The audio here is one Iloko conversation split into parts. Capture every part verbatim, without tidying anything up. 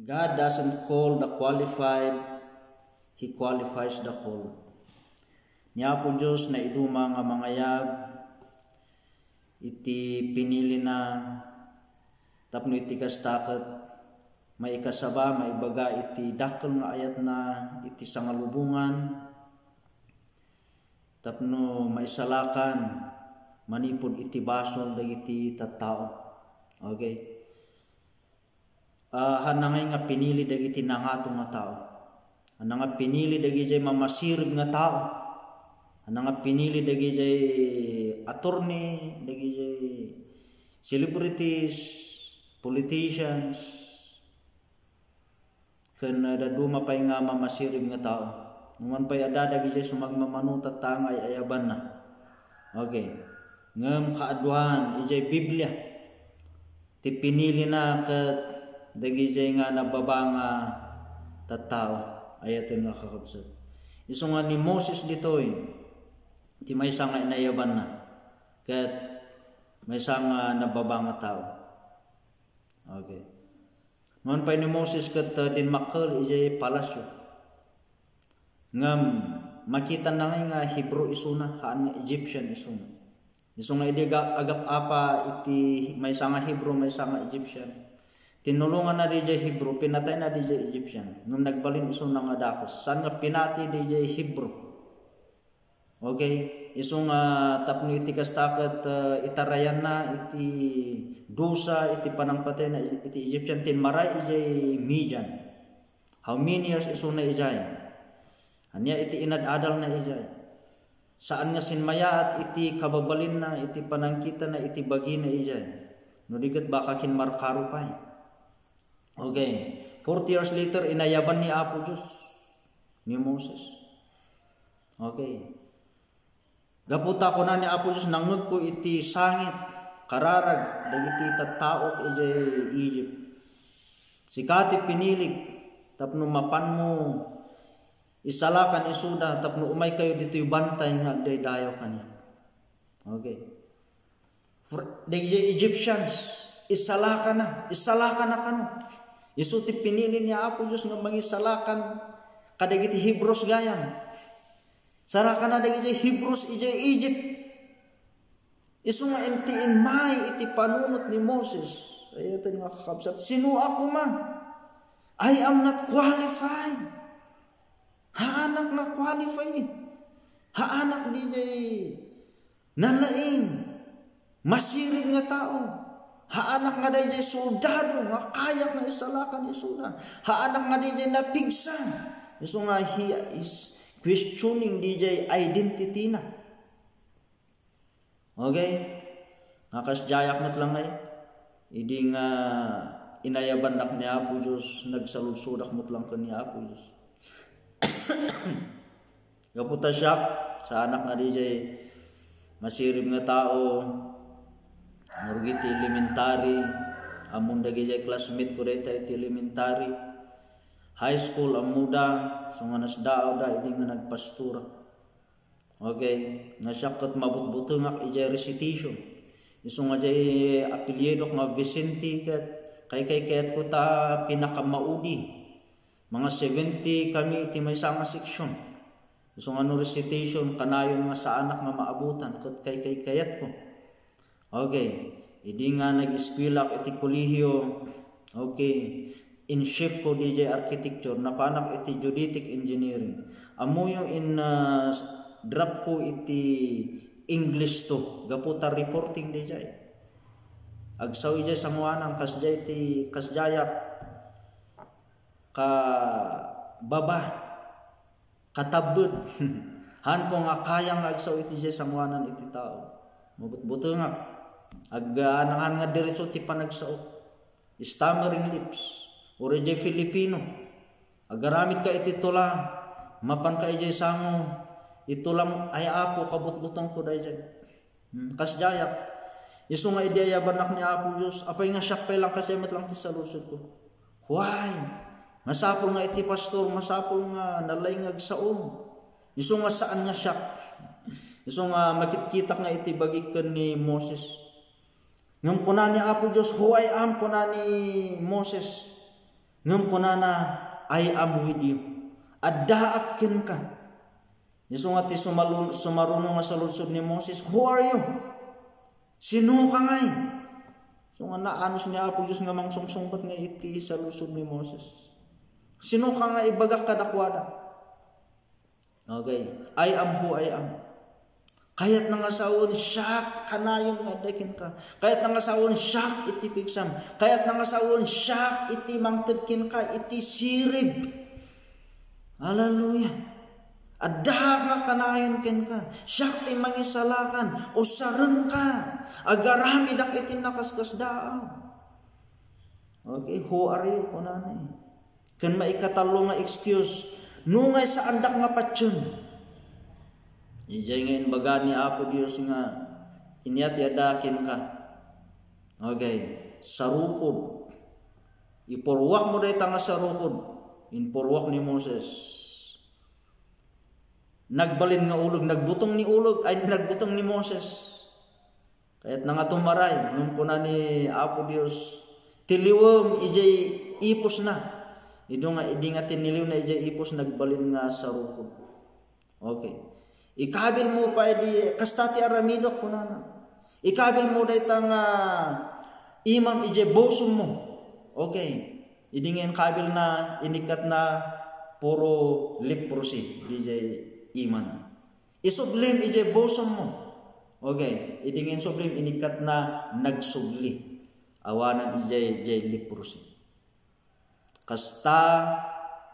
God doesn't call the qualified, He qualifies the called. Ni Apo Dios naiduma nga mangayab iti pinilina tapno iti kasta ket maikasaba, maibaga iti dakkel nga ayatna iti sangalubongan tapno maisalakan manipud iti basol dagiti tattao. Okay. Ah, haanna ngay nga pinili dagiti nangato nga tao. Haanna nga pinili dagijay mamasirib nga tao. Haanna nga pinili dagijay attorney, dagijay celebrities, politicians, ken, ah, dadduma pay nga mamasirib nga tao. Numan pay adda dagijay sumagmamano tatta nga ay-ayabanna. Okay. Ngem kaaduan, ijay Biblia, ti pinilina ket dagijay nga nagbaba nga tattao, ayaten nga kakabsat. Isu nga ni Moses ditoy, ti maysa nga inayabanna, ket maysa nga nagbaba nga tao. Okay. Numan pay ni Moses ket, uh, dinmakkel ijay palasyo. Ngem makitanna ngay nga Hebrew isuna, haan nga Egyptian isuna. Isu nga idi ga-, agap-apa iti maysa nga Hebrew, maysa nga Egyptian. Tinulonganna dijay Hebrew, pinatayna dijay Egyptian. Ngem nagbalin isuna nga dakes. Saan nga pinati dijay Hebrew? Okay, isu nga tapno iti kasta ket, uh, itarayanna iti dusa iti panangpatayna iti Egyptian, tinmaray ijay Midian. How many years isuna ijay? Ania iti inad-adalna ijay? Saan nga sinmayaat iti kababalinna, iti panangkitana, iti bagina ijay. No di ket baka kinmarkaro pay. Okay. Forty years later, inayaban ni Apo Dios ni Moses. Okay. Gapu ta kuna ni Apo Dios, "Nangngegko iti sangit, kararag dagiti tattaok idiay Egypt. Sika ti pinilik tapno mapanmo isalakan isuda tapno umaykayo ditoy bantay nga agdaydayaw kaniak." Okay. For, dagiti Egyptians, isalakana, isalakana kano. Isu ti pinili ni Apo Dios nga mangisalakan kadagiti Hebrews gayam. Salakana dagiti Hebrews idiay Egypt. Isu nga inti immay iti panunot ni Moses. Ayaten nga kakabsat, sino ako man? I am not qualified. Haanak nga qualified. Haanak dijay nalaing, masirib nga tao. Haanak nga dayjay soldado nga kayak nga isalakan isuda. Haanak nga dayjay napigsa. Isu nga he is questioning dijay identity na. Okay? Nga kasdiayak met lang ngay, idi nga inayabannak ni Apo Dios, nagsaludsodak met lang ken ni Apo Dios. Gapu ta siak, saanak nga dijay masirib nga tao, ngarud iti elementary, ammon dagijay classmate ko dayta iti elementary. High school, ammoda, isu nga nasdaawda, idi nga nagpastorak. Okay, nga siak ket mabutbutengak idiay recitation. Isu nga diay apelyidok nga Vicente ket kaykaykayatko ta pinakamaudi. Mga seventy kami iti maysa nga section. Isu nga no recitation, kanayon nga saanak nga maabutan ket kaykaykayatko. Okay. Idi nga nag-eskuelak iti kolehiyo, okay, in-shift ko dijay architecture, napanak iti geodetic engineering. Ammoyo in, ah, drop ko iti English two, gapu ta reporting dijay. Agsao ijay sanguanan, kasdiay ti, kasdiayak, ka baba. Katabbed. Haanko nga kaya nga agsao iti diay sanguanan iti tao. Mabutbutengak. Ag-, ah, nanghan nga diretso ti panagsao. Stammering lips. Uray diay Filipino. Agaramidka iti tula. Mapanka idiay sango. Itulam ay Apo, kabutbutengko daydiay. Hmm, kasdiayak. Isu nga idi ayabannak ni Apo Dios, apay nga siak pay lang, kasdiay met lang ti saludsodko. Why? Masapul nga iti pastor, masapul nga nalaing nga agsao. Isu nga saan nga siak. Isu nga makitkitak nga iti bagik ken ni Moses. Ngem kuna ni Apo Dios, "Who I am," kuna ni Moses. Ngem kunana, "I am with you." Addaak kenka. Isu nga ti sumalu-, sumaruno nga saludsod ni Moses, "Who are you? Sino ka ngay?" So nga naanus ni Apo Dios nga mangsungsungbat nga iti saludsod ni Moses. "Sino ka nga ibagak kadakuada?" Okay. "I am who I am." Kayatna nga sawen, siak kanayon nga adda kenka. Kayatna nga sawen, siak iti pigsam. Kayatna nga sawen, siak iti mangted kenka iti sirib. Hallelujah. Adda nga kanayon kenka. Siak ti mangisalakan. Usarengka. Agaramidak iti nakaskasdaaw. Okay, "Who are you?" kunana. Ken maikatallo nga excuse, "No ngay saandak nga patien." Idiay nga imbaga ni Apo Dios nga, "Ania ti adda kenka?" Okay, sarukod. Ipurwak mo dayta nga sarukod. Impurwak ni Moses. Nagbalin nga ulog, nagbutong ni ulog, ay, nagbutong ni Moses. Kayatna nga tumaray, ngem kuna ni Apo Dios, "Tiliwem idiay ipusna." Idu nga, idi nga tiniliwna idiay ipus, nagbalin nga sarukod. Okay. "Ikabil mo pay di, kasta ti aramidek," kunana. "Ikabil mo dayta nga imam idiay bosom mo." Okay. Idi nga inkabilna, inikkatna, puro leprosy, diay iman. "Isublim idiay bosom mo." Okay, idi nga insublim, inikkatna, nagsubli. Awanan idiay, idiay leprosy. Kasta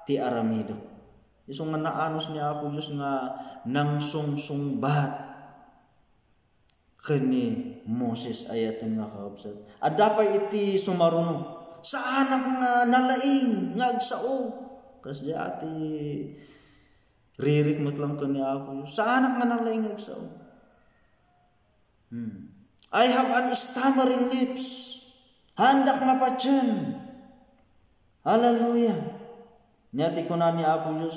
ti aramidek. Isu nga naanus ni Apo Dios nga nangsungsungbat ken ni Moses, ayaten nga kakabsat. Adda pay iti sumaruno, "Saanak nga nalaing nga agsao." Kasdiay ti ririk met lang ken ni Apo Dios, "Saanak nga nalaing nga agsao." Hmm. "I have an stammering lips." Haandak nga patien. Hallelujah. Nia ti kuna ni Apo Dios,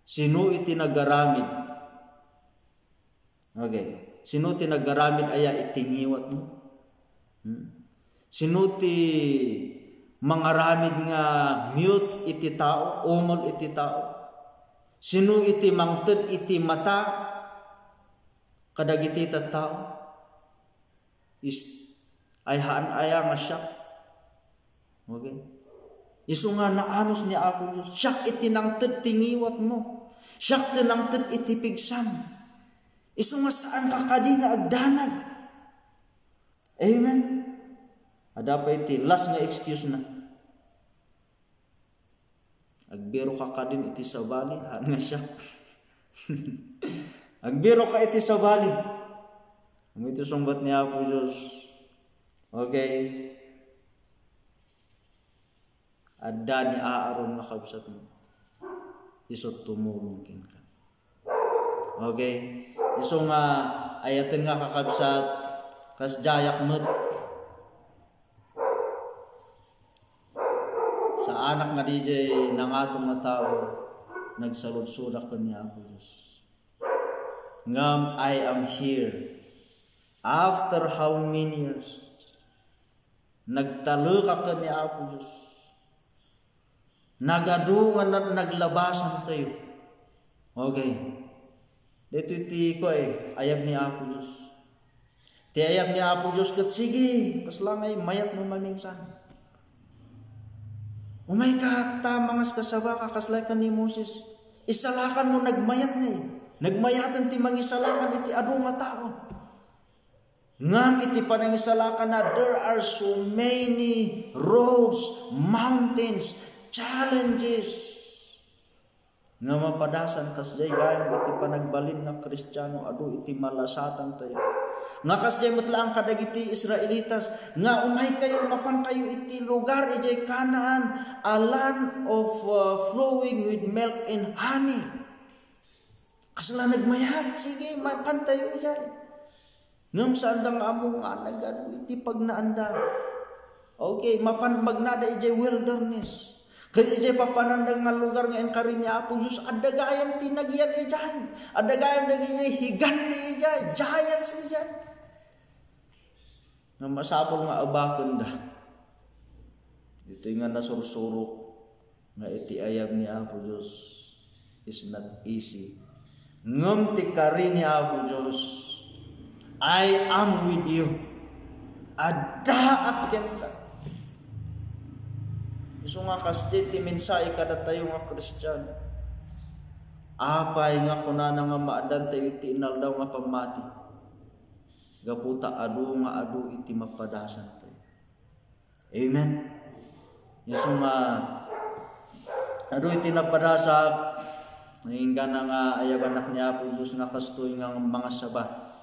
"Sino iti nagaramid?" Okay. "Sino ti nagaramid aya iti ngiwatmo? Hmm? Sino ti mangaramid nga mute iti tao, umol iti tao? Sino iti mangted iti mata kadagiti tattao? Is, ay haan aya nga siak?" Okay? Isu nga naanus ni Apo Dios, "Siak iti nangted ti ngiwatmo. Siak ti nangted iti pigsam." Isu nga saanka kadi nga agdanag. Amen. Adda pay ti last nga excuse na. "Agbiroka kadin iti sabali, haan nga siak." Agbiroka iti sabali. Ngem iti sungbat ni Apo Dios, okay, adda ni Aaron nga kabsatmo. Isu tumulong kenka. Okay? Isu nga ayaten nga kakabsat, kasdiayak met. Saanak nga diay nangato nga tao, nagsaludsodak ken ni Apo Dios. Ngem I am here. After how many years? Nagtalek ken ni Apo Dios. Nagadu nga na-, naglabasantayo. Okay. Daytoy ti kua, eh, ayab ni Apo Dios. Ti ayab ni Apo Dios ket sige, kasla nga mayat no mamingsan. Umayka ta mangaskasabaka, kasla ken ni Moses. Isalakan mo nagmayat ni. Nagmayaten ti mangisalakan iti adu nga tao. Ngem iti panangisalakanna, there are so many roads, mountains, challenges nga mapadasan. Kasdiay gayam iti panagbalin nga Kristiano, adu iti malasatantayo. Nga kasdiay met laeng kadagiti Israelitas nga umaykayo, mapankayo iti lugar idiay Canaan, a land of, uh, flowing with milk and honey. Kasla nagmayat, sige, mapantayo idiay. Ngem saanda nga ammo nga nagadu iti pagnaanda. Okay, mapan-, magnada idiay wilderness. Ken idiay papananda nga lugar nga inkari ni Apo Dios, adda gayam ti nagyan idiay. Adda gayam dagiti higante idiay, giants idiay. Nga masapul nga abakenda. It Daytoy nga nasursurok nga iti ayab ni Apo Dios is not easy. Ngem ti kari ni Apo Dios, "I am with you." Addaak kenka. Isu nga kasdi ti mensahe kadatayo nga Kristian. Apay nga kunana nga maaddantayo iti inaldaw nga pammati? Gapu ta adu nga adu iti mapadasantayo. Amen. Isu nga adu iti napadasak, inggana nga ayabanak ni Apo Dios nga kastoy nga mangasaba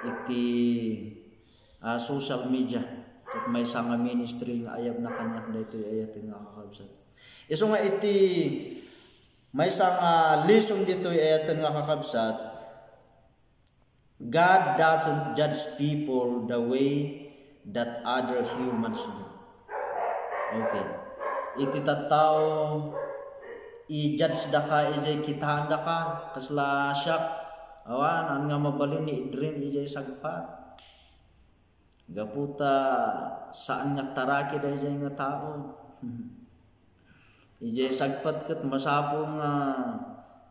iti, ah, social media. Ket maysa nga ministry nga ayabna kaniak daytoy ayaten nga kakabsat. Isu nga iti maysa nga lesson ditoy ayaten nga kakabsat, God doesn't judge people the way that other humans do. Okay. Iti tattao, i-judge daka, ijay kitaen daka, kasla siak. Awan, an nga mabalin ni Idrin, ijay sagpat. Gapu ta saan nga taraki dayjay nga tao. Ijay sagpat ket masapul nga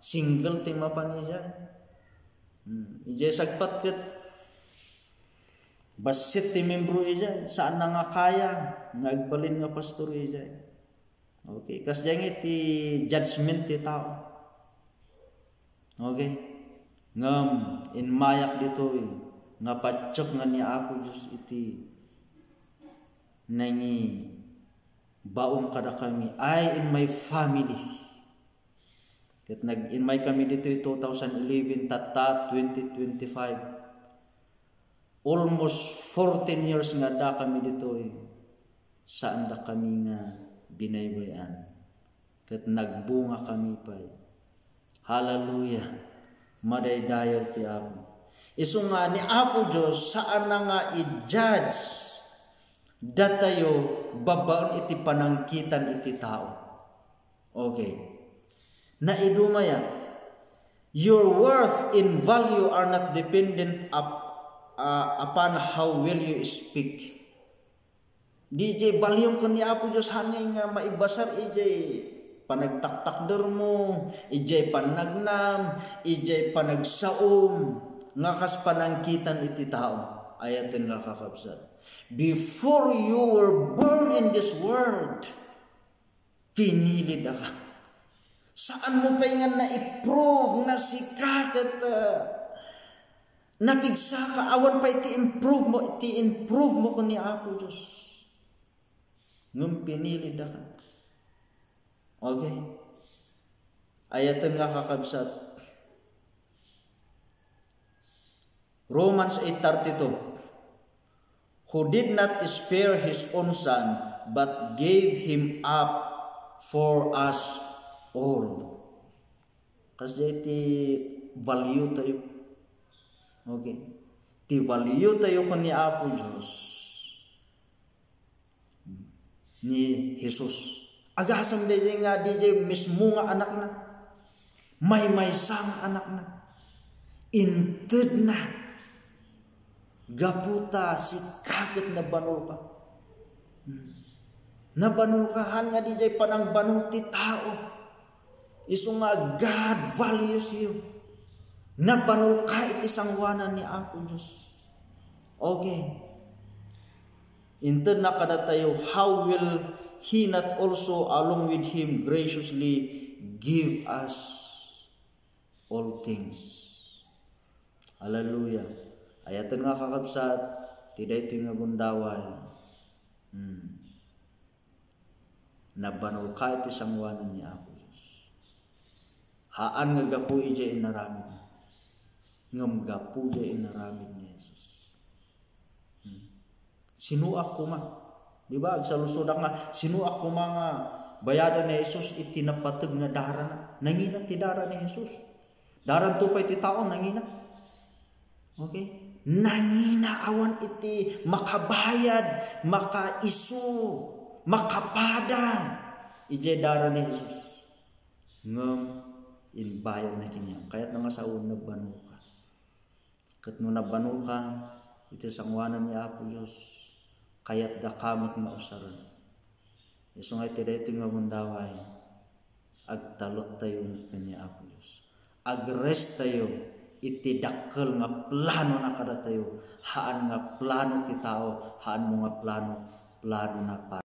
single ti mapan ijay. Hmm. Ijay sagpat ket bassit ti membro ijay. Saan na nga kaya nga agbalin nga pastor ijay. Okay, kasdiay nga iti judgment ti tao. Okay? Ngem immayak ditoy nga patiek nga ni Apo Dios iti nangibaon kadakami. I and my family. Ket nag-immay kami ditoy two thousand eleven, tatta twenty twenty-five. Almost fourteen years nga addakami ditoy, saan dakami nga binaybay-an. Ket nagbunga kami pay. Hallelujah! Madaydayaw ti Apo. Isu nga ni Apo Dios, saan na nga i-judge datayo babaen iti panangkitan iti tao. Okay. Naiduma yan. Your worth and value are not dependent up, uh, upon how well you speak. Dijay baliwem ken ni Apo Dios, hanay nga maibasar ijay panagtaktakdermo, ijay pannagnam, ijay panagsaom, nga kas panangkitan iti tao. Ayaten nga kakabsat. Before you were born in this world, pinili daka. Saan mo pay nga na-prove nga sika ket, ah, napigsaka, awan pay ti improve mo, ti improve mo ken ni Apo Dios. Ngem pinili daka. Okay? Ayaten nga kakabsat. Romans eight thirty-two, "Who did not spare his own son, but gave him up for us all." Kasdiay ti value tayo. Okay. Ti value tayo ken ni Apo Dios. Ni Jesus. Agasem dayjay nga dijay mismo nga anakna. Maymaysa nga anakna. Intedna. Gapu ta sika ket nabanolka. Hmm. Nabanolka, han nga dijay panangbanol ti tao. Isu nga God values you. Nabanolka iti sangoanan ni Apo Dios. Okay. Intedna kadatayo, how will He not also along with Him graciously give us all things? Hallelujah. Ayaten nga kakabsat, ti daytoy nga gundaway. Hmm. Nabanolka iti sangoanan ni Apo Dios. Haan nga gapu ijay inaramid. Ngem gapu ijay inaramid ni Jesus. Hmm. Sinoak koma? Di ba? Agsalusodak nga, sinoak koma nga bayadan ni Jesus iti napateg nga darana? Nangina ti dara ni Jesus. Daranto pay ti tao, nangina. Okay? Nangina awan iti makabayad, makaisu, makapada. Ijay dara ni Jesus. Ngem imbayadna kaniam. Kayatna nga sao, nabanolka. Ket no nabanolka iti sangoanan ni Apo Dios, kayatdaka met nga usaren. Isu nga iti daytoy nga gundaway, agtalektayo ken ni Apo Dios. Agrestayo iti dakkel nga planona kadatayo. Haan nga plano ti tao, haan mo nga plano, planona para